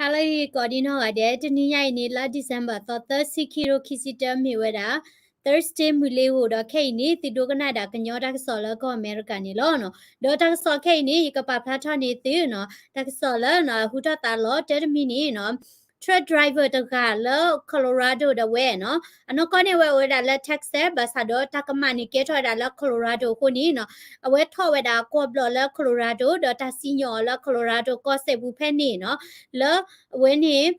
ဟါလၢအဂ့ၤကိးဒံနီၢ်ဂၤဒဲး, တနံၤညါအံၤန့ၣ် လါ December သီသၢဆံခံကထိခံဆံတၢ မ့ၢ်ဝဲဒၣ် Thursday မုၢ်လ့ၤဧိၤဒီး ခဲအံၤန့ၣ် သုဒိကနၣ်ဒၣ်ကညီတၢ်ကစီၣ်လၢကီၢ်အမဲရကၤန့ၣ်လီၤ. ဒီးတၢ်ကစီၣ်ခဲအံၤန့ၣ် ယကပာ်ဖျါထီၣ်န့ၢ်သုနီၤ, တၢ်ကစီၣ်လၢနီၤ ဟူထီၣ်သါလီၤ တၢတမံၤန့ၣ်နီၤ truck driver တဂၤလၢ Colorado ဒၣ်ဝဲနီၤ, အနီၢ်ကီၢ်န့ၣ် အဝဲအိၣ်ဝဲဒၣ်လၢ Texas ဘၣ်ဆၣ်ဒီးတၢ်ကမၣ်န့ၣ်ကဲထီၣ်ဝဲဒၣ်လၢ Colorado အဃိန့ၣ်နီၤ, အဝဲထီၣ်ဝဲဒၣ်ကွီၢ်ဘျီၣ်လၢ Colorado ဒီးတၢ်စံၣ်ညီၣ်အီၤလၢ Colorado ကီၢ်စဲၣ်ပူၤဖဲန့ၣ်နီၤ, လၢအဝဲန့ၣ်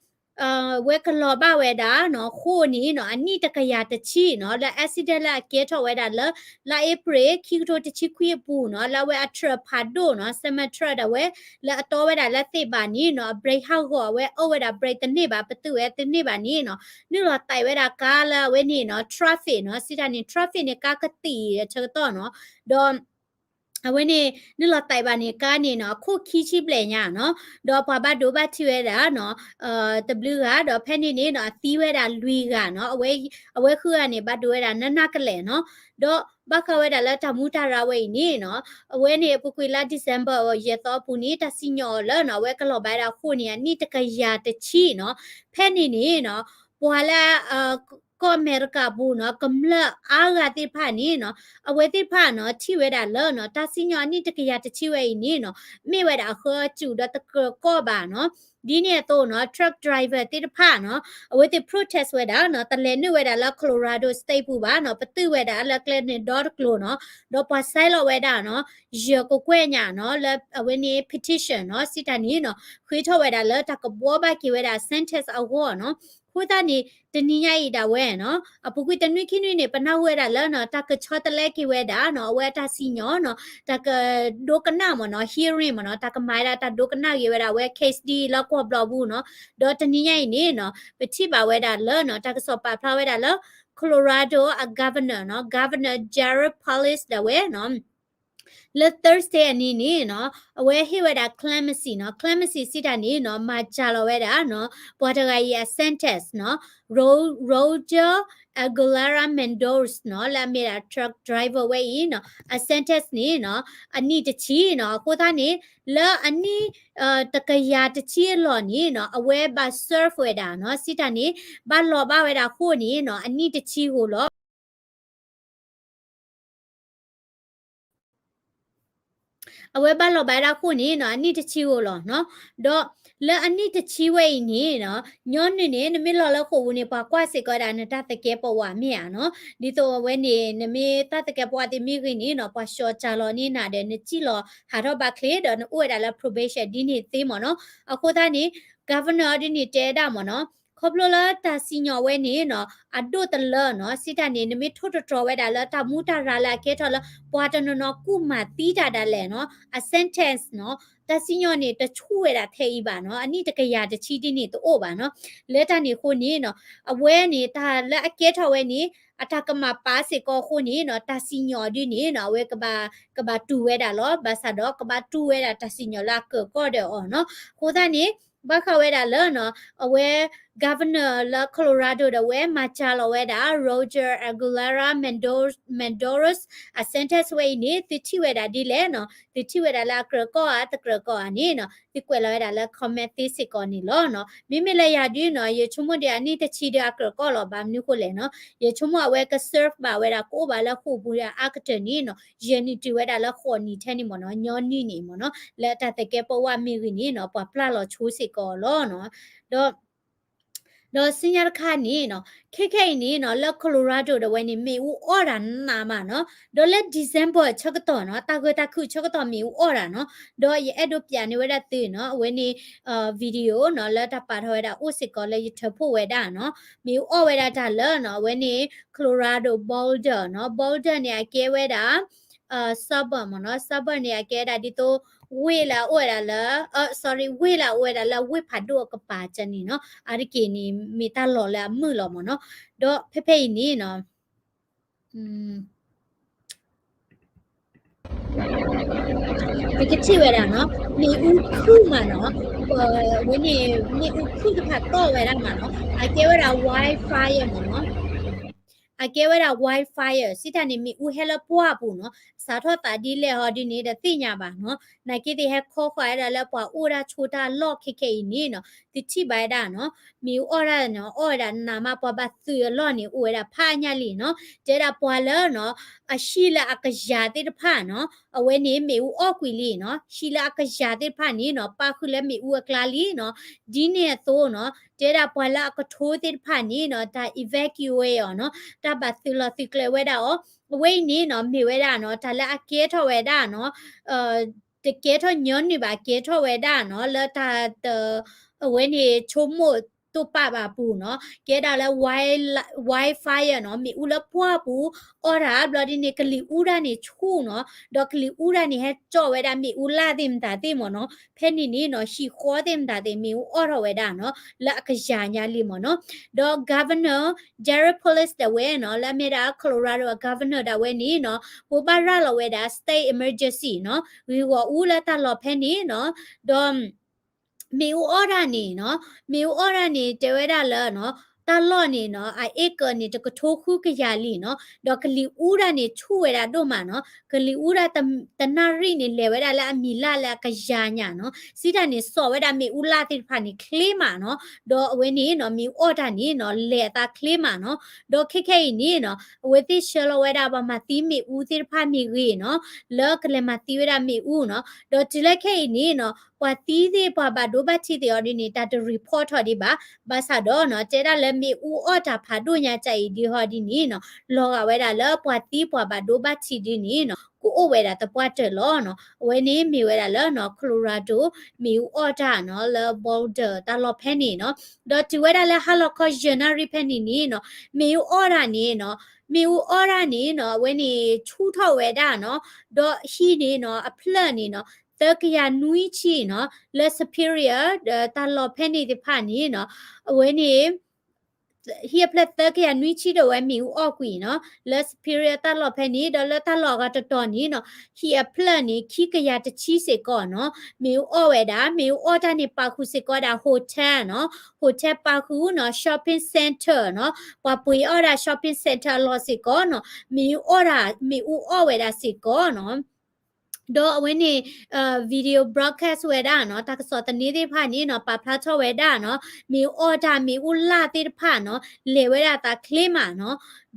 ဝဲကလီၤဘၣ်ဝဲဒၣ်နီၤ ဃိၣ်န့ၣ်နီၤ အနံၣ်တကယၤတဆံနီၤ, လၢ accident လၢအကဲထီၣ်ဝဲဒၣ်လၢ လါအ့ဖြ့ၣ် ခံကထိတဆံခွံအပူၤနီၤ, လၢအဝဲအ truck ဖးဒိၣ်နီၤ semi truck ဒၣ်ဝဲ လၢအတီဝဲဒၣ်လၢသ့ၣ်ဘၣ်န့ၣ်နီၤ အ brake ဟးဂီၤ အဝဲအိၣ်ဝဲဒၣ် brake တန့ၢ်ဘၣ် ပတုာ်ဝဲတန့ၢ်ဘၣ်န့ၣ်နီၤ, နုာ်လီၤသးဝဲဒၣ်ကါလၢအဝဲန့ၣ်နီၤ traffic နီၤ, စံးတၢ်န့ၣ် traffic န့ၣ် ကါကသံၣ်အဆၢကတီၢ်နီၤ, ဒီး အဝဲန့ၣ် နုာ်လီၤသးဘၣ်န့ၣ် ကါန့ၣ်နီၤ အခိၣ်ခံဆံဘျဲၣ်ညါနီၤ, ဒီးပှၤဘၣ်ဒိဘၣ်ထံးဝဲဒၣ်နီၤ တဘျုးဂၤ, ဒီးဖဲန့ၣ်န့ၣ်နီၤ အသံဝဲဒၣ်လွံၢ်ဂၤနီၤ, အဝဲဃုဂၤန့ၣ် ဘၣ်ဒိဝဲဒၣ်နးနးကလဲာ်နီၤ, ဒီးဘၣ်ဃးဝဲဒၣ်လၢတၢ်မူတၢ်ရၢဝဲအံၤန့ၣ်နီၤ, အဝဲန့ၣ်အပူၤကွံာ်လါ December ယဲၢ်သီအပူၤန့ၣ် တၢ်စံၣ်ညီၣ်အီၤလၢနီၤ အဝဲကလီၤဘၣ်ဝဲဒၣ်ဃိၣ်န့ၣ် အနံၣ်တကယၤတဆံနီၤ, ဖဲန့ၣ်န့ၣ်နီၤ ပှၤလၢ ကီၢ်အမဲရကၤပူၤနီၤ ကမျၢၢ်အါဂၤသ့ၣ်တဖၣ်န့ၣ်နီၤ, အဝဲသ့ၣ်တဖၣ်နီၤ ထံၣ်ဝဲဒၣ်လၢနီၤ တၢ်စံၣ်ညီၣ်အနံၣ်တကယၤတဆံဝဲအံၤန့ၣ်နီၤ မ့ၢ်ဝဲဒၣ်အဃၢအစူၣ်ဒီးတကြၢးကီၢ်ဘၣ်နီၤ, ဒ်န့ၣ်အသိးနီၤ truck driver သ့ၣ်တဖၣ်နီၤ အဝဲသ့ၣ် protest ဝဲဒၣ်နီၤ တလဲၤနုာ်ဝဲဒၣ်လၢ Colorado State ပူၤဘၣ်နီၤ, ပတုာ်ဝဲဒၣ်လၢကျဲန့ၣ်ဒီတကျိၤနီၤ, ဒီးပှၤဆဲးလီၤဝဲဒၣ်နီၤ ယဲၢ်ကကွဲၢ်ညါနီၤ လၢအဝဲန့ၣ် petition နီၤ စံးတၢ်န့ၣ်နီၤ ဃ့ထီၣ်ဝဲဒၣ်လၢတၢ်ကဘှီဘၣ်က့ၤဝဲဒၣ် sentence အဂီၢ်နီၤ, အဃိသတးန့ၣ် တနံၤညါအံၤဒၣ်ဝဲနီၤ အပူၤကွံာ်တနွံခံနွံန့ၣ် ပနၢ်ဟူဝဲဒၣ်လၢနီၤ တၢ်ကဆီတလဲက့ၤဝဲဒၣ်နီၤ အဝဲအတၢ်စံၣ်ညီၣ်နီၤ တၢ်ကဒိကနၣ်မ့ၢ်နီၤ hearing မ့ၢ်နီၤ တၢ်ကမၤဝဲဒၣ်တၢ်ဒိကနၣ်က့ၤဝဲဒၣ်အဝဲ case ဒ်လၢကွီၢ်ဘျီၣ်ပူၤနီၤ, ဒီးတနံၤညါအံၤန့ၣ်နီၤ ပထံၣ်ဘၣ်ဝဲဒၣ်လၢနီၤ တၢ်ကစီၣ်ပာ်ဖျါဝဲဒၣ်လၢ Colorado အ governor နီၤ Governor Jared Polis ဒၣ်ဝဲနီၤ လၢ Thursday အနံၤန့ၣ်နီၤ အဝဲဟ့ၣ်ဝဲဒၣ် clemency နီၤ clemency စံးတၢ်န့ၣ်နီၤ မၤစှၤလီၤဝဲဒၣ်နီၤ ပှၤတဂၤအံၤအ sentence နီၤ Ro- Roger Aguilera Mendoza နီၤ လၢအမ့ၢ်ဒၣ် truck driver ဝဲအံၤနီၤ အ sentence န့ၣ်နီၤ အနံၣ်တဆံနီၤ အဃိသတးန့ၣ် လၢအနံၣ် တကယၤတဆံအလီၢ်န့ၣ်နီၤ အဝဲဘၣ် serve ဝဲဒၣ်နီၤ စံးတၢ်န့ၣ် ဘၣ်လီၤဘၣ်ဝဲဒၣ်ဃိၣ်န့ၣ်နီၤ အနံၣ်တဆံဧိၤလီၤ. အဝဲဘၣ်လီၤဘၣ်ဝဲဒၣ်ဃိၣ်န့ၣ်နီၤ အနံၣ်တဆံဧိၤလီၤနီၤ, ဒီးလၢအနံၣ်တဆံဝဲအံၤန့ၣ်နီၤ ညီနုၢ်န့ၣ် နမ့ၢ်လီၤလၢဃိာ်ပူၤန့ၣ် ပှၤကွၢ်စ့ၢ်ကီးဝဲဒၣ်နတၢ်သကဲးပဝးမ့ၢ်ဧါနီၤ, ဒ်သိးအဝဲန့ၣ် နမ့ၢ်တၢ်သကဲးပဝးသ့ၣ်မ့ၢ်ဂ့ၤန့ၣ်နီၤ ပှၤဆှီၣ်စၢ်လီၤန့ၢ်နၤဒီး နစံၣ်လီၤဟးထီၣ်ဘၣ်ချ့ ဒီးနအိၣ်ဝဲဒၣ်လၢ probation ဒ်န့ၣ်သ့မ့ၢ်နီၤ, အဃိသတးန့ၣ် governor ဒ်န့ၣ်တဲဒၣ်မ့ၢ်နီၤ ခီဖျိလၢတၢ်စံၣ်ညီၣ်ဝဲန့ၣ်နီၤ အဒိၣ်တလၢနီၤ စံးတၢ်န့ၣ် နမ့ၢ်ထိၣ်သတြီၤဝဲဒၣ်လၢတၢ်မူတၢ်ရၤလၢအကဲထီၣ်လၢ ပှၤတနီၤနီၤကူၣ်မၤသံတၢ်ဒၣ်လဲာ်နီၤ အ sentence နီၤ တၢ်စံၣ်ညီၣ်န့ၣ် တဆူၣ်ဝဲဒၣ်ထဲအံၤဘၣ်နီၤ အနံၣ်တကယၤတဆံဒ်န့ၣ်တအိၣ်ဘၣ်နီၤ လၢတၢ်န့ၣ်အဃိန့ၣ်နီၤ အဝဲန့ၣ် တၢ်လၢအကဲထီၣ်ဝဲန့ၣ် အတၢ်ကမၣ်ပာ်စ့ၢ်ကီးအဃိန့ၣ်နီၤ တၢ်စံၣ်ညီၣ်ဒ်န့ၣ်နီၤ အဝဲကဘၣ် ကဘၣ်တူၢ်ဝဲဒၣ်လီၤ ဘၣ်ဆၣ်ဒီးကဘၣ်တူၢ်ဝဲဒၣ်တၢ်စံၣ်ညီၣ်လၢအကြၢးကီၢ်ဒီးအီၤနီၤ အဃိသတးန့ၣ် ဘၣ်ဃးဝဲဒၣ်လၢနီၤ အဝဲ governor လၢ Colorado ဒီးဝဲမၤစှၤလီၤဝဲဒၣ် Roger Aguilera Mendo- Mendoza အ sentence ဝဲအံၤန့ၣ် သုထံၣ်ဝဲဒၣ်ဒ်လဲၣ်နီၤ သုထံၣ်ဝဲဒၣ်လၢအကြၢးကီၢ်ဧါ တကြၢးကီၢ်ဧါန့ၣ်နီၤ သုကွဲးလီၤဝဲဒၣ်လၢ comment သ့စ့ၢ်ကီးန့ၣ်လီၤနီၤ မ့မ့ၢ်လၢယၤဒုနီၤ ယဆိကမိၣ်ဒီးအနံၣ်တဆံဒီးအကြၢးကီၢ်လီၤ ဘၣ်မနုၤဃိလဲၣ်နီၤ ယဆိကမိၣ်အဝဲက serve ဘၣ်ဝဲဒၣ် ကအိၣ်ဘၣ်လၢဃိာ်ပူၤဒီးအါကတၢၢ်န့ၣ်နီၤ ယဲၢ်နံၣ်တုၤဝဲဒၣ်လၢဃိးနံၣ်ထဲန့ၣ်မ့ၢ်နီၤ ညီနုၢ်န့ၣ်မ့ၢ်နီၤ လၢတၢ်သကဲးပဝးမ့ၢ်ဂ့ၤန့ၣ်နီၤ ပှၤပျၢ်လီၤဆိစ့ၢ်ကီးလီၤနီၤ ဒီး ဒီးဆူညါတခါန့ၣ်နီၤ ခဲခဲအံၤန့ၣ်နီၤ လၢ Colorado ဒီးဝဲန့ၣ် မ့ၣ်အူအီၣ်တၢ်နးမးနီၤ ဒီးလၢ December ဆၢကတီၢ်နီၤ တၢ်ဂၢၢ်တၢ်ခုၣ်ဆၢကတီၢ်မ့ၣ်အူအီၣ်တၢ်နီၤ ဒီးယအဲၣ်ဒိးပျးန့ၢ်ဝဲဒၣ်သုနီၤ အဝဲန့ၣ် video နီၤ လၢတၢ်ပာ်ထီၣ်ဝဲဒၣ်အိၣ်စ့ၢ်ကီးလၢယထၢဖှိၣ်ဝဲဒၣ်နီၤ မ့ၣ်အူအီၣ်ဝဲဒၣ်တၢ်လၢနီၤ အဝဲန့ၣ် Colorado Boulder နီၤ Boulder န့ၣ် အကဲဝဲဒၣ် suburb မ့ၢ်နီၤ suburb န့ၣ် အကဲဝဲဒၣ်ဒ်သိး ဝ့ၢ်လၢအအိၣ်ဝဲဒၣ်လၢ sorry ဝ့ၢ်လၢအအိၣ်ဝဲဒၣ်လၢဝ့ၢ်ဖးဒိၣ်အကပၤကန့ၣ်နီၤ အါတက့ၢ်န့ၣ် မ့ၢ်တၢ်လီၢ်လၢအမုာ်လီၤမ့ၢ်နီၤ ဒီးဖဲဖဲအံၤန့ၣ်နီၤ ပကထံၣ်ဝဲဒၣ်နီၤ မ့ၣ်အူခုၣ်မးနီၤ ဝဲန့ၣ် မ့ၣ်အူခုၣ်တဖၣ်တီၢ်ဝဲဒၣ်မးနီၤ အကဲဝဲဒၣ် wildfire မ့ၢ်နီၤ အကဲဝဲဒၣ် wildfire စံးတၢ်န့ၣ် မ့ၣ်အူဟဲလၢပှၢ်ပူၤနီၤ, စးထီၣ်သးဒ်လဲၣ်ဟီဒ်န့ၣ် တသ့ၣ်ညါဘၣ်နီၤ, နာ်က့သ့ၣ်ဟဲခီဃီၤဝဲဒၣ်လၢပှၤအိၣ်ဒၣ်ဆိတၢ်အလီၢ်ခဲခဲအံၤန့ၣ်နီၤ, သုထံၣ်ဘၣ်ဝဲဒၣ်နီၤ, မ့ၣ်အူအီၣ်တၢ်နီၤ, အီၣ်ဝဲဒၣ်နးမး ပှၤဘၣ်သုးအလီၢ်န့ၣ် အိၣ်ဝဲဒၣ်ဖးအါညါလံနီၤ, တဲဒၣ်ပှၤလၢနီၤ အဟံၣ်လၢအကယၤသ့ၣ်တဖၣ်နီၤ, အဝဲန့ၣ်မ့ၣ်အူအီၣ်ကွံာ်လံနီၤ, ဟံၣ်လၢအကယၤသ့ၣ်တဖၣ်န့ၣ်နီၤ ပာ်ဃုာ်လၢမ့ၣ်အူအကျါလံနီၤ, ဒ်န့ၣ်အသိးနီၤ တဲဒၣ်ပှၤလၢအကထိသ့ၣ်တဖၣ်န့ၣ်နီၤ တၢ် evacuate အီၤနီၤ, တၢ်ဘၣ်သုးလီၤသုးကျဲၤဝဲဒၣ်အီၤ, အဝဲအံၤန့ၣ်နီၤ မ့ၢ်ဝဲဒၣ်နီၤ တၢ်လၢအကဲထီၣ်ဝဲဒၣ်နီၤ တကဲထီၣ်ညီနုၢ်ဘၣ် ကဲထီၣ်ဝဲဒၣ်နီၤ လၢတၢ်တ အဝဲန့ၣ် ဆိကမိၣ်တိာ်ပာ်ဘၣ်အပူၤနီၤ, ကဲဒၣ်လၢ wild wildfire နီၤ, မ့ၣ်အူလၢပှၢ်ပူၤ အီၣ်တၢ်ဘျီဒ်န့ၣ် ကလံၤအူဒၣ်န့ၣ်ဆူၣ်နီၤ, ဒီးကလံၤအူဒၣ်န့ၣ် ဟဲကၠီၣ်ဝဲဒၣ်မ့ၣ်အူလၢ်သ့ၣ်မတၤသ့ၣ်မ့ၢ်နီၤ, ဖဲန့ၣ်န့ၣ်နီၤ ဟံၣ်ဃီသ့ၣ်မတၤသ့ၣ် မ့ၣ်အူအီၣ်ထီၣ်ဝဲဒၣ်နီၤ လၢအကယၤညါလံမ့ၢ်နီၤ, ဒီး Governor Jared Polis ဒၣ်ဝဲနီၤ လၢအမ့ၢ်ဒၣ် Colorado အ Governor ဒၣ်ဝဲန့ၣ်နီၤ ဘိးဘၣ်ရၤလီၤဝဲဒၣ် state emergency နီၤ ဂ့ၢ်ဂီၢ်အူလၢတၢ်လီၢ်ဖဲန့ၣ်နီၤ, ဒီး မ့ၣ်အူအီၣ်တၢ်န့ၣ်နီၤ, မ့ၣ်အူအီၣ်တၢ်န့ၣ် တဲဝဲဒၣ်လၢနီၤ တၢ်လီၢ်န့ၣ်နီၤ အ acre န့ၣ် တကထိဃုကယၤလံနီၤ, ဒီးကလံၤအူဒၣ်န့ၣ် ဆူၣ်ဝဲဒၣ်ဒိၣ်မးနီၤ, ကလံၤအူဒၣ်တ တနၣ်ရံၣ်န့ၣ် လဲၤဝဲဒၣ်လၢအမံၤလၢ်လၢအကယၤညါနီၤ, စံးတၢ်န့ၣ် စိာ်ဝဲဒၣ်မ့ၣ်အူလၢ်သ့ၣ်တဖၣ်န့ၣ် ချ့မးနီၤ, ဒီးအဝဲန့ၣ်နီၤ မ့ၣ်အူအီၣ်တၢ်န့ၣ်နီၤ လဲၤအသးချ့မးနီၤ, ဒီးခဲခဲအံၤန့ၣ်နီၤ အဝဲသ့ၣ်ဆှၢလီၤဝဲဒၣ်ပှၤမၤသံမ့ၣ်အူသ့ၣ်တဖၣ်မ့ၢ်ဂ့ၤနီၤ, လၢကလဲၤမၤသံဝဲဒၣ်မ့ၣ်အူနီၤ, ဒီးတုၤလၢခဲအံၤန့ၣ်နီၤ ပှၤသံသ့ၣ်ပှၤဘၣ်ဒိဘၣ်ထံးသ့ၣ်အီၤဒ်န့ၣ် တၢ်တ report ထီၣ်ဒံးဘၣ်, ဘၣ်ဆၣ်ဒီးနီၤ တဲဒၣ်လၢမ့ၣ်အူအီၣ်တၢ်ဖးဒိၣ်ညါကၢ်အံၤဒ်ဟီဒ်န့ၣ်နီၤ လီၤဂာ်ဝဲဒၣ်လၢပှၤသံပှၤဘၣ်ဒိဘၣ်ထံးဒ်န့ၣ်နီၤ ကအိၣ်ဝဲဒၣ်သပှၢ်တၢၢ်လီၤနီၤ, အဝဲန့ၣ်မ့ၢ်ဝဲဒၣ်လၢနီၤ Colorado မ့ၣ်အူအီၣ်တၢ်နီၤ လၢ Boulder တၢ်လီၢ်ဖဲန့ၣ်နီၤ, ဒီးတုၤဝဲဒၣ်လၢဟါလီၤခီယဲၢ်နၣ်ရံၣ်ဖဲန့ၣ်န့ၣ်နီၤ မ့ၣ်အူအီၣ်တၢ်န့ၣ်နီၤ မ့ၣ်အူအီၣ်တၢ်န့ၣ်နီၤ အဝဲန့ၣ်ဆူၣ်ထီၣ်ဝဲဒၣ်နီၤ, ဒီးဟံၣ်န့ၣ်နီၤ အဖျၢၣ်န့ၣ်နီၤ သၢကယၤနွံဆံနီၤ လၢ Superior တၢ်လီၢ်ဖဲန့ၣ်သ့ၣ်တဖၣ်န့ၣ်နီၤ အဝဲန့ၣ် ဟံၣ်အဖျၢၣ်သၢကယၤနွံဆံဒၣ်ဝဲမ့ၣ်အူအီၣ်ကွံာ်နီၤ လၢ Superior တၢ်လီၢ်ဖဲန့ၣ် ဒီးလၢတၢ်လီၢ်အဂၤတတီၤန့ၣ်နီၤ ဟံၣ်အဖျၢၣ်န့ၣ် ခံကယၤတဆံစ့ၢ်ကီးနီၤ မ့ၣ်အူအီၣ်ဝဲဒၣ်, မ့ၣ်အူအီၣ်တၢ်န့ၣ် ပာ်ဃုာ်စ့ၢ်ကီးဒၣ် hotel နီၤ, hotel ပာ်ဃုာ်နီၤ shopping center နီၤ, ပှၤပှ့ၤအီၣ်ဒၣ် shopping center အလီၢ်စ့ၢ်ကီးနီၤ မ့ၣ်အူအီၣ်ဒၣ်, မ့ၣ်အူအီၣ်ဝဲဒၣ်စ့ၢ်ကီးနီၤ ဒီးအဝဲန့ၣ် video broadcast ဝဲဒၣ်နီၤ တၢ်ကစီၣ်သန့သ့ၣ်တဖၣ်န့ၣ်နီၤ ပာ်ဖျါထီၣ်ဝဲဒၣ်နီၤ မ့ၣ်အူအီၣ်တၢ် မ့ၣ်အူလၢ်သ့ၣ်တဖၣ်နီၤ လဲၤဝဲဒၣ်သးချ့မးနီၤ,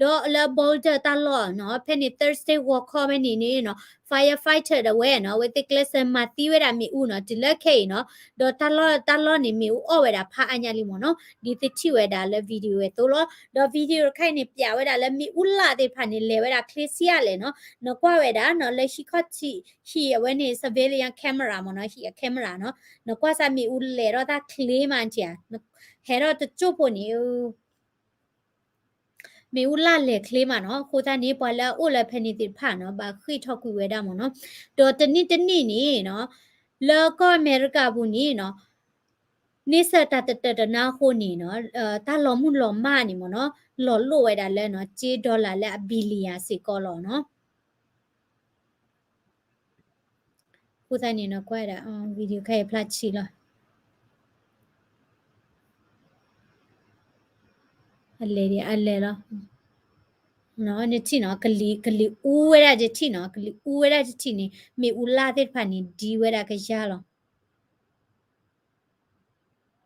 ဒီးလၢ Boulder တၢ်လီၢ်နီၤ ဖဲန့ၣ် Thursday ဂီၤခီဖဲန့ၣ်န့ၣ်နီၤ firefighter ဒၣ်ဝဲနီၤ အဝဲသ့ၣ်ကျဲးစၢးမၤသံဝဲဒၣ်မ့ၣ်အူနီၤ တုၤလၢခဲအံၤနီၤ, ဒီးတၢ်လီၢ်တၢ်လီၢ်န့ၣ် မ့ၣ်အူအီၣ်ဝဲဒၣ်ဖးအါညါလံမ့ၢ်နီၤ ဒ်သုထံၣ်ဝဲဒၣ်လၢ video ဝဲသိးလီၤ, ဒီး video တခါအံၤန့ၣ် ပျးဝဲဒၣ်လၢမ့ၣ်အူလၢ်သ့ၣ်တဖၣ်န့ၣ် လဲၤဝဲဒၣ်ချ့ဆံးအါလဲၣ်နီၤ, နကွၢ်ဝဲဒၣ်နီၤ လၢဟံၣ်ခီၣ်ထံး ဟံၣ်အဝဲန့ၣ် surveillance camera မ့ၢ်နီၤ ဟံၣ်အ camera နီၤ, နကွၢ်စၢ်မ့ၣ်အူလဲၤထီၣ်တၢ်ချ့မးဧါ, ဟဲထီၣ်တစိၢ်ဖိန့ၣ် မ့ၣ်အူလၢ်လဲၤချ့မးနီၤ, အဃိသတးန့ၣ် ပှၤလၢအအိၣ်လၢဖဲန့ၣ်သ့ၣ်တဖၣ်နီၤ ဘၣ်ဃ့ၢ်ထီၣ်ကွံာ်ဝဲဒၣ်မ့ၢ်နီၤ, ဒီးတနံၣ်တနံၣ်န့ၣ်နီၤ လၢကီၢ်အမဲရကၤပူၤန့ၣ်နီၤ န့ဆၢၣ်တၢ်တတၢၢ်တနါအဃိန့ၣ်နီၤ တၢ်လီၤမုၢ်လီၤမၢ်န့ၣ်မ့ၢ်နီၤ လီၤလိၣ်ဝဲဒၣ်လၢနီၤ ကၠ့ dollar လၢအ billion စ့ၢ်ကီးလီၤနီၤ. အဃိသတးန့ၣ်နီၤ ကွၢ်ဒၣ် video ခဲအံၤဖျါဆံးလီၤ. အလဲၤဒံး အလဲၤလီၤ. နထံၣ်နီၤ ကလံၤ ကလံၤအူဝဲဒၣ်တထံၣ်နီၤ ကလံၤအူဝဲဒၣ်တထံၣ်န့ၣ် မ့ၣ်အူလၢ်သ့ၣ်တဖၣ်န့ၣ် ဒံဝဲဒၣ်ကယၤလီၤ. အဃိသတး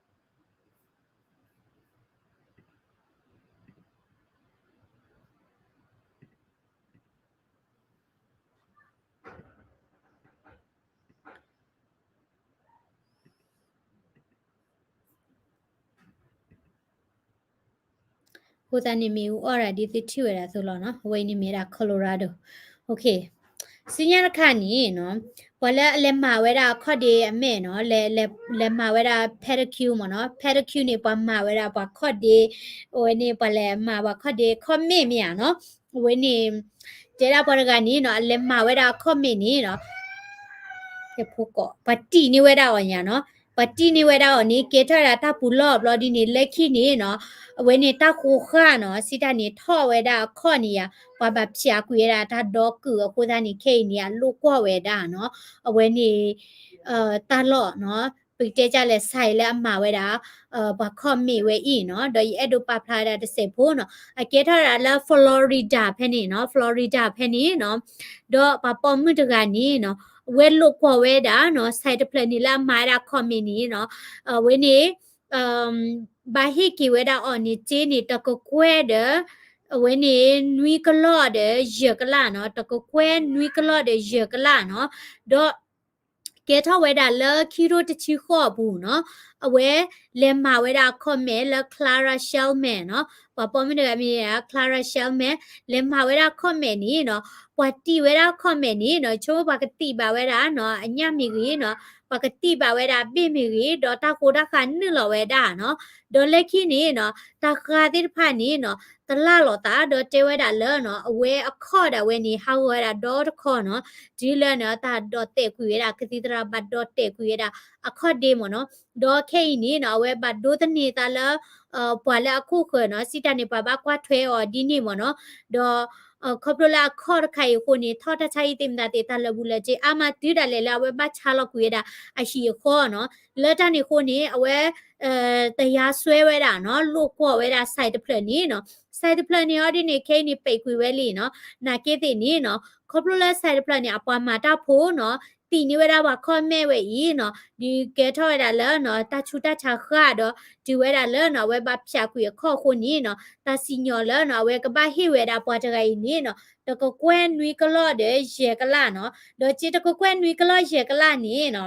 န့ၣ် မ့ၣ်အူအီၣ်ဒၣ်ဒ်သုထံၣ်ဝဲဒၣ်အသိးလီၤနီၤ အဝဲအံၤန့ၣ်မ့ၢ်ဒၣ် Colorado. စံးညါတခါန့ၣ်နီၤ ပှၤလၢအလဲၤမၤဝဲဒၣ်အခီၣ်ဒ့အမဲာ်နီၤ လဲၤ လဲၤမၤဝဲဒၣ် pedicure မ့ၢ်နီၤ pedicure န့ၣ် ပှၤမၤဝဲဒၣ်ပှၤခီၣ်ဒ့ အဝဲန့ၣ် ပှၤလဲၤမၤပှၤခီၣ်ဒ့အခီၣ်မဲာ်မ့ၢ်ဧါနီၤ အဝဲန့ၣ် တဲဒၣ်ပှၤတဂၤန့ၣ်နီၤ အလဲၤမၤဝဲဒၣ်အခီၣ်မဲာ်န့ၣ်နီၤ ပှၤတံၢ်န့ၢ်ဝဲဒၣ်အီၤညါနီၤ ပှၤတံၢ်န့ၢ်ဝဲဒၣ်အီၤန့ၣ် ကဲထီၣ်ဝဲဒၣ်တၢ်ပူၤလီၢ်ဘျီဒ်န့ၣ် လၢခံန့ၣ်နီၤ အဝဲန့ၣ်တၢ်ဃိဃာ်နီၤ စံးတၢ်န့ၣ် ထီၣ်ဝဲဒၣ်အခီၣ်န့ၣ်ယါ ပှၤဘၣ်ဖၠးကွံာ်ဝဲဒၣ်တၢ်ဒီကုာ်အဃိသတးန့ၣ် ခဲအံၤန့ၣ် အလိၣ်ကွၢ်ဝဲဒၣ်နီၤ အဝဲန့ၣ် တၢ်လီၢ်နီၤ ပကတဲကလဲၣ် site လၢအမၤဝဲဒၣ် ပှၤ comment ဝဲအံၤနီၤ, ဒီးယအဲၣ်ဒိးပာ်ဖျါဝဲဒၣ်တစဲးဖိနီၤ, အကဲထီၣ်ဝဲဒၣ်လၢ Florida ဖဲန့ၣ်နီၤ, Florida ဖဲန့ၣ်နီၤ, ဒီးပှၤပိာ်မုၣ်တဂၤန့ၣ်နီၤ, အဝဲလိာ်ကွီၢ်ဝဲဒၣ်နီၤ site တဖျၢၣ်န့ၣ်လၢအမၤဝဲဒၣ် comment န့ၣ်နီၤ, အဝဲန့ၣ် ဘၣ်ဟ့ၣ်က့ၤဝဲဒၣ်အီၤန့ၣ် စ့န့ၣ် တကကွဲၢ်ဒီး အဝဲန့ၣ် နွံကလီၢ်ဒီးယဲၢ်ကလးနီၤ, တကကွဲၢ်နွံကလီၢ်ဒီးယဲၢ်ကလးနီၤ, ဒီး ကဲထီၣ်ဝဲဒၣ်လၢခံထိတဆံဃိးအပူၤနီၤ, အဝဲလဲၤမၤဝဲဒၣ် comment လၢ Clara Shellman နီၤ, ပှၤပိာ်မုၣ်တဂၤမ့ၢ် Clara Shellman လဲၤမၤဝဲဒၣ် comment န့ၣ်နီၤ, ပှၤတံာ်ဝဲဒၣ် comment န့ၣ်နီၤ, ဆိကမိၣ်ပှၤကတံာ်ဘၣ်ဝဲဒၣ်နီၤ အညၣ်မ့ၢ်ဂ့ၤနီၤ, ပှၤကတံာ်ဘၣ်ဝဲဒၣ်ဘ့ၣ်မ့ၢ်ဂ့ၤ, ဒီးတၢ်ဃိတၢ်ဃးနုာ်လီၤဝဲဒၣ်နီၤ, ဒီးလၢခံန့ၣ်နီၤ တၢ်ဃးသ့ၣ်တဖၣ်န့ၣ်နီၤ တလၢ်လီၤသး ဒီးတဲဝဲဒၣ်လၢနီၤ အဝဲအခီၣ်ဒၣ်ဝဲန့ၣ် ဟးဂီၤဝဲဒၣ်ဒီတခီနီၤ, တုၤလၢနီၤ တၢ်ဒိးတဲာ်ကွံာ်ဝဲဒၣ် ကသံၣ်သရၣ်ဘၣ်ဒိးတဲာ်ကွံာ်ဝဲဒၣ်အခီၣ်ဒ့မ့ၢ်နီၤ, ဒီးခဲအံၤန့ၣ်နီၤ အဝဲဘၣ်ဒိသန့ၤသးလၢ ပှၤလၢအခိၣ်ဃၢၤနီၤ, စံးတၢ်န့ၣ် ပှၤဘၣ်ကွၢ်ထွဲအီၤဒ်န့ၣ်မ့ၢ်နီၤ, ဒီး ခီဖျိလၢအခီၣ်တခါအံၤအဃိန့ၣ် ထီၣ်တၢ်ဆါဟံၣ်သ့ၣ်မတၤသ့ၣ် တၢ်လၢာ်ဘူၣ်လၢာ်စ့ အါမးတုၤဒၣ်လဲာ်လၢအဝဲဘၣ်ဆါလီၤကွံာ်ဝဲဒၣ်အဟံၣ်အဃီနီၤ, လၢတၢ်န့ၣ်အဃိန့ၣ် အဝဲ တရားစွဲဝဲဒၣ်နီၤ, လိာ်ကွီၢ်ဝဲဒၣ် site တဖျၢၣ်န့ၣ်နီၤ, site တဖျၢၣ်န့ၣ်အီၤဒ်န့ၣ် ခဲအံၤန့ၣ် ပိတ်ကွံာ်ဝဲလံနီၤ, နာ်က့သ့ၣ်န့ၣ်နီၤ, ခီဖျိလၢ site တဖျၢၣ်န့ၣ် အပှၤမၤတၢ်ဖိနီၤ, တံာ်န့ၢ်ဝဲဒၣ်ပှၤ comment ဝဲအံၤနီၤ, ဒုးကဲထီၣ်ဝဲဒၣ်လၢနီၤ တၢ်ဆူးတၢ်ဆါဃၣ်ဒီး တုၤဝဲဒၣ်လၢနီၤ အဝဲဘၣ်ဖျးကွံာ်အခီၣ်အဃိန့ၣ်နီၤ, တၢ်စံၣ်ညီၣ်လၢနီၤ အဝဲကဘၣ်ဟ့ၣ်ဝဲဒၣ်ပှၤတဂၤအံၤန့ၣ်နီၤ တကကွဲၢ်နွံကလီၢ်ဒီးယဲၢ်ကလးနီၤ, ဒီးစ့တကကွဲၢ်နွံကလီၢ်ယဲၢ်ကလးန့ၣ်နီၤ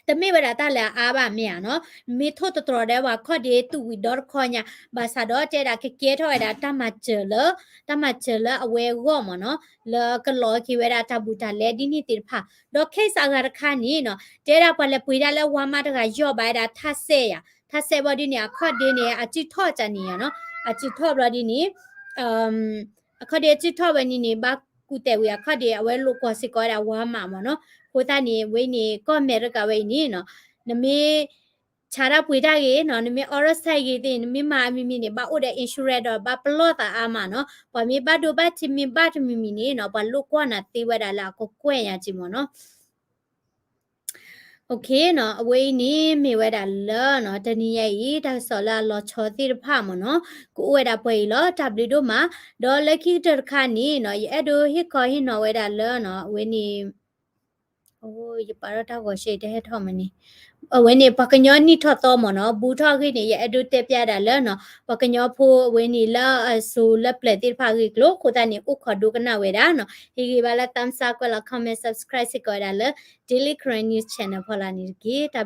တမ့ၢ်ဝဲဒၣ်တၢ်လၢအအါဘၣ်မ့ၢ်ဧါနီၤ, မ့ၢ်ထိၣ်သတြီၤဒီးပှၤခီၣ်ဒ့တူၢ်ဝံၤဒီတခီညါ, ဘၣ်ဆၣ်ဒီးတဲဒၣ်ကကဲထီၣ်ဝဲဒၣ်တၢ်မၤစၢၤလၢ တၢ်မၤစၢၤလၢအဝဲအဂီၢ်မ့ၢ်နီၤ, လၢကလီၤက့ၤဝဲဒၣ်တၢ်ဘူးတၢ်လဲဒ်န့ၣ်သ့ၣ်တဖၣ်, ဒီး case အဂၤတခါန့ၣ်နီၤ, တဲဒၣ်ပှၤလဲၤပှ့ၤတၢ်လၢဝါမးတဂၤယီၢ်ဘၣ်ဝဲဒၣ်ထးစဲးယၤ, ထးစဲးဘျီဒ်န့ၣ် အခီၣ်ဒ့န့ၣ် အစုၣ်ထီၣ်တၢ်န့ၣ်ယၤနီၤ, အစုၣ်ထီၣ်ဘျီဒ်န့ၣ် အခီၣ်ဒ့အစုၣ်ထီၣ်ဝဲန့ၣ်န့ၣ် ဘၣ်ကူၣ်သဲးဝံၤအခီၣ်ဒ့ အဝဲလိာ်ကွီၢ်စ့ၢ်ကီးဝဲဒၣ်ဝါမးမ့ၢ်နီၤ, အဃိသတးန့ၣ် ဝဲန့ၣ် ကီၢ်အမဲရကၤဝဲအံၤန့ၣ်နီၤ, နမ့ၢ် ဆါတၢ်ပှ့ၤတၢ်ဂ့ၤနီၤ, နမ့ၢ်အီၣ်ရီၣ်ဆဲးဂ့ၤသ့ၣ် နမ့ၢ်မၤအမံၤမံၤန့ၣ် ဘၣ်အိၣ်ဒီး insurance ဒီးဘၣ်ပလီၢ်သးအါမးနီၤ, ပှၤမ့ၢ်ဘၣ်ဒိဘၣ်ထံးမ့ၢ်ဘၣ်တမံၤမံၤန့ၣ်နီၤ ပှၤလိာ်ကွီၢ်နၤသ့ဝဲဒၣ်လၢအကကွဲၢ်ညါက့မ့ၢ်နီၤ အဝဲအံၤန့ၣ်မ့ၢ်ဝဲဒၣ်လၢနီၤ တနံၤညါအံၤ တၢ်ကစီၣ်လၢအလီၤဆီသ့ၣ်တဖၣ်မ့ၢ်နီၤ, ကအိၣ်ဝဲဒၣ်ပှဲၤအံၤလီၤ, တၢ်ဘျုးဒိၣ်မး, ဒီးလၢခံကတၢၢ်တခါန့ၣ်နီၤ ယအဲၣ်ဒိးဟ့ၣ်ခီဟ့ၣ်နီၤဝဲဒၣ်လၢနီၤ အဝဲန့ၣ် အိ ယပာ်ထီၣ်တၢ်ဂီၤရှဲအံၤတဟဲထီၣ်မးန့ၣ်, အဝဲန့ၣ် ပှၤကညီနံၣ်ထီၣ်သီမ့ၢ်နီၤ, ဘူးထီၣ်အဂ့ၢ်န့ၣ် ယအဲၣ်ဒိးတဲပျးဒၣ်လၢနီၤ ပှၤကညီဖိအဝဲန့ၣ်လၢအစိၤလၢပျၢၤသ့ၣ်တဖၣ်အဂ့ၢ်အကျိၤ, အဃိသတးန့ၣ် အိၣ်ခိးဒိကနၣ်ဝဲဒၣ်နီၤ, ဟ့ၣ်ဂံၢ်ဘါလၢ thumbs up ကွဲးလီၤ comment subscribe စ့ၢ်ကီးဝဲဒၣ်လၢ Daily Karen News Channel ဖီလာ်န့ၣ်တက့ၢ်.